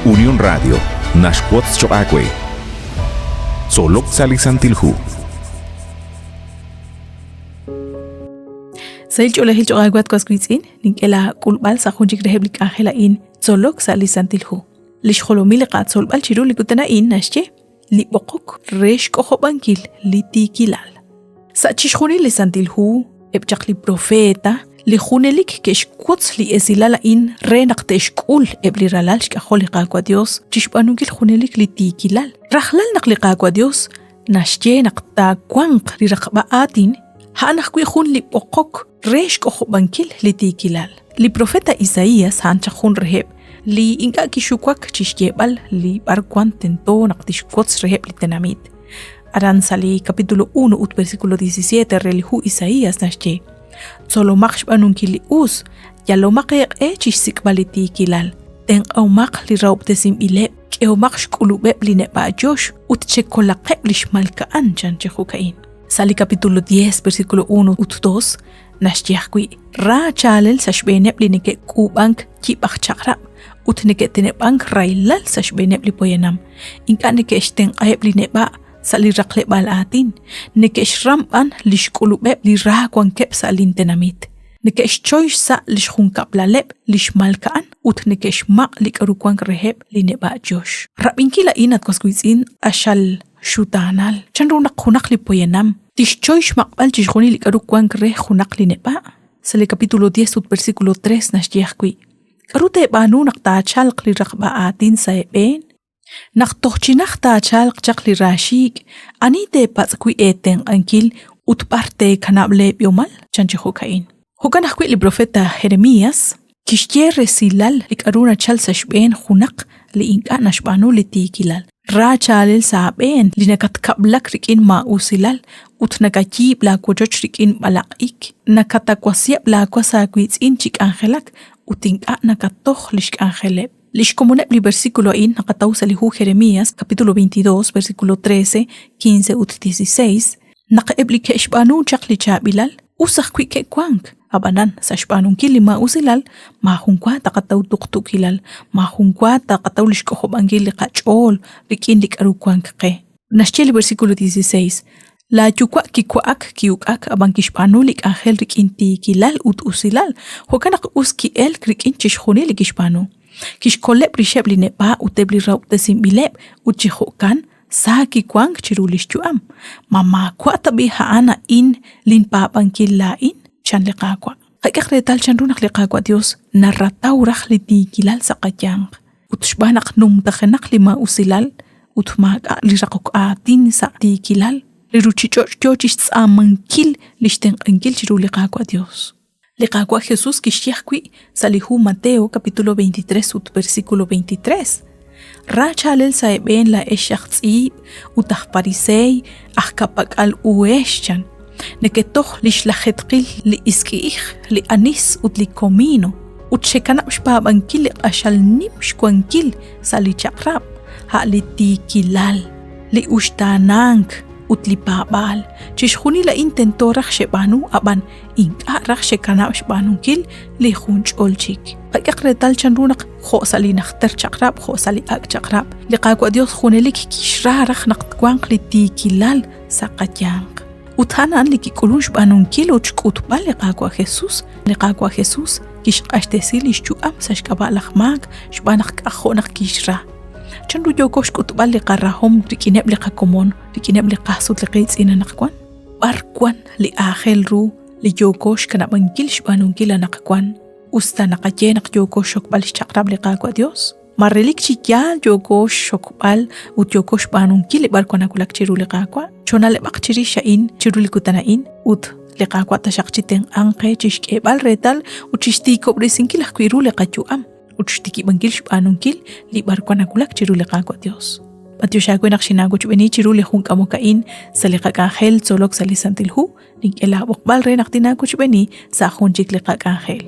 Unión Radio naxwotz choq' aawe. Tzolok sa' li Santil Hu. Sahil ch'oolejil choq' aawe at was wiitz'in, nink'e laa k'ulb'al sa' jun chik reheb' li k'anjel a'in, tzolok sa' li Santil Hu. Lix jolomil li qatzolb'al chiru li kutan a'in naxye li b'oqok re xk'ojob'ankil li tiikilal. Sa' chixjunil li Santil Hu, eb' chaq li profeta li junelik ke'xwotz li esilal a'in re naq te'xk'ul eb' li ralal xk'ajol li Qaawa' Dios chixb'aanunkil junelik li tiikilal. Rajlal naq li Qaawa' Dios naxye naq taawanq li raqb'a aatin, a'an ajwi' jun li b'oqok re xk'ojob'ankil li tiikilal. Li profeta Isaías a'an chaq jun reheb' li ink'a' kixuwak chi xyeeb'al li b'arwan tento naq tixwotz reheb' li tenamit. Aran sa' li capítulo 1 ut versículo 17 re li hu Isaías naxye: Tzolomaq xb'aanunkil li us, yalomaq eeq'e chi xsik'b'al li tiikilal, tenq'ahomaq li rahob'tesinb'ileb', k'ehomaq xk'ulub'eb' li neb'a'yox ut chekolaqeb' li xmalka'an, chan chi jo'ka'in. Sa' li capítulo 10, versículo 1 ut 2, naxye ajwi', Ra chaalel sa' xb'eeneb' li neke'k'uub'ank yib' aj chaq'rab' ut neke'teneb'ank rahilal sa' xb'eeneb' li poyanam, ink'a' neke'xtenq'aheb' li neb'a' sa' li raqleb'aal aatin, neke'xram b'an li xk'ulub'eb' li ra wankeb' sa' lintenamit. Neke'xchoy xsa' li xjunkab'laleb' li xmalka'an ut neke'xmaq' li k'aru wank reheb' li neb'a'yox. Rab'inkil a'in, at was wiitz'in, q'axal xutaanal. Chanru naq junaq li poyanam tixchoy xmaq'b'al chixjunil li k'aru wank re junaq li neb'a'? Sa' li capítulo 10 ut versículo 3 naxye ajwi', K'aru teeb'aanu naq taachalq li raqb'a aatin sa' eeb'een? Naq toj chi najt taachalq chaq li raaxiik', ani teepatz' wi' eetenq'ankil ut b'ar teekanab' leeb'ihomal? Chan chi jo'ka'in. Jo'kan ajwi' li profeta Jeremías kixye resilal li k'aru nachalk sa' xb'een junaq li ink'a' naxb'aanu li tiikilal. Ra chaalel sa' aab'een li nakatkab'lak rik'in maa'usilal ut nakayiib' laawochoch rik'in b'alaq'ik, nakatawasiheb' laawas aawiitz'in chi k'anjelak ut ink'a' nakatoj li xk'anjeleb'. Li xkomoneb' li versículo a'in naqataw sa' li hu Jeremías, capítulo 22, versículo 13, 15 ut 16, naq eb' li ke'xb'aanu chaq li chaab'ilal, us ajwi' ke'wank. Ab'anan, sa' xb'aanunkil li maa'usilal, maajunwa taqataw tuqtuukilal, maajunwa taqataw lix k'ojob'ankil li qach'ool rik'in li k'aru wank qe. Naxye li versículo 16, Laa yuwa' kiwa'ak ki'uk'ak ab'an kixb'aanu li k'anjel rik'in tiikilal ut usilal, jo'kan naq us ki'elk rik'in chixjunil li kixb'aanu. Kixkoleb' rixeb' li neb'a' ut eb' li rahob'tesinb'ileb' ut chi jo'kan sa kiwank chiru li xyu'am. Ma maawa' tab'i' a'an a'in linpaab'ankil laa'in? chan li Qaawa'. Qak'ehaq reetal chanru naq li Qaawa' Yos narataw raj li tiikilal sa' qayanq. Ut xb'aan naq numtajenaq li maa'usilal ut maak'a' li raqok aatin sa' tiikilal, li ruuchich'och' yo chi xtz'aamankil li xtenq'ankil chiru li Qaawa' Yos. Li Qaawa' Jesús kixye ajwi' sa' li hu Mateo capítulo 23 ut versículo 23, Ra chaalel sa' eeb'een laa'ex aj tz'iib' ut aj pariseey aj ka'pak'al uhex, chan. Neketoj li xlajeetqil li isk'i'ij, li anis ut li komino, ut xekanab' xpaab'ankil li q'axal nim xwankil sa' li chaq'rab', a' li tiikilal, li uxtaanank ut li paab'aal. Chixjunil a'in tento raj xeb'aanu, ab'an ink'a' raj xekanab' xb'aanunkil li junch'ol chik. Qak'ehaq reetal chanru naq jo' sa' li najter chaq'rab' jo' sa' li ak' chaq'rab', li Qaawa' Dios junelik kixra raj naq twanq li tiikilal sa' qayanq. Ut a'an a'an li kik'ulun xb'aanunkil ut xk'utb'al li Qaawa' Jesus. Li Qaawa' Jesus kixq'axtesi li xyu'am sa' xk'ab'a' laj maak xb'aan naq k'ajo' naq kixra. Chanru yooko xk'utb'al li qarahom rik'ineb' li qakomon, rik'ineb' li qas ut li qiitz'in anaqwan? B'ar wan li aajel ru li yooko xkanab'ankil xb'aanunkil anaqwan, us ta naqaye naq yooko xxokb'al xchaq'rab' li Qaawa' Dios? Ma relik chi yaal yooko xxokb'al ut yooko xb'aanunkil li b'arwan nawulak chiru li Qaawa'? Choona'leb'aq chirix a'in chiru li kutan a'in ut li Qaawa' taxaq chitenq'anq qe chi xk'eeb'al reetal ut chi xtiikob'resinkil ajwi' ru li qayu'am ut xtikib'ankil xb'aanunkil li b'arwan nawulak chiru li Qaawa' Dios. B'antiox aawe naq xinaawochb'eeni chiru li jun k'amok a'in sa' li qak'anjel tzolok sa' li Santil Hu, nink'e laab'oqb'al re naq tinaawochb'eeni sa' jun chik li qak'anjel.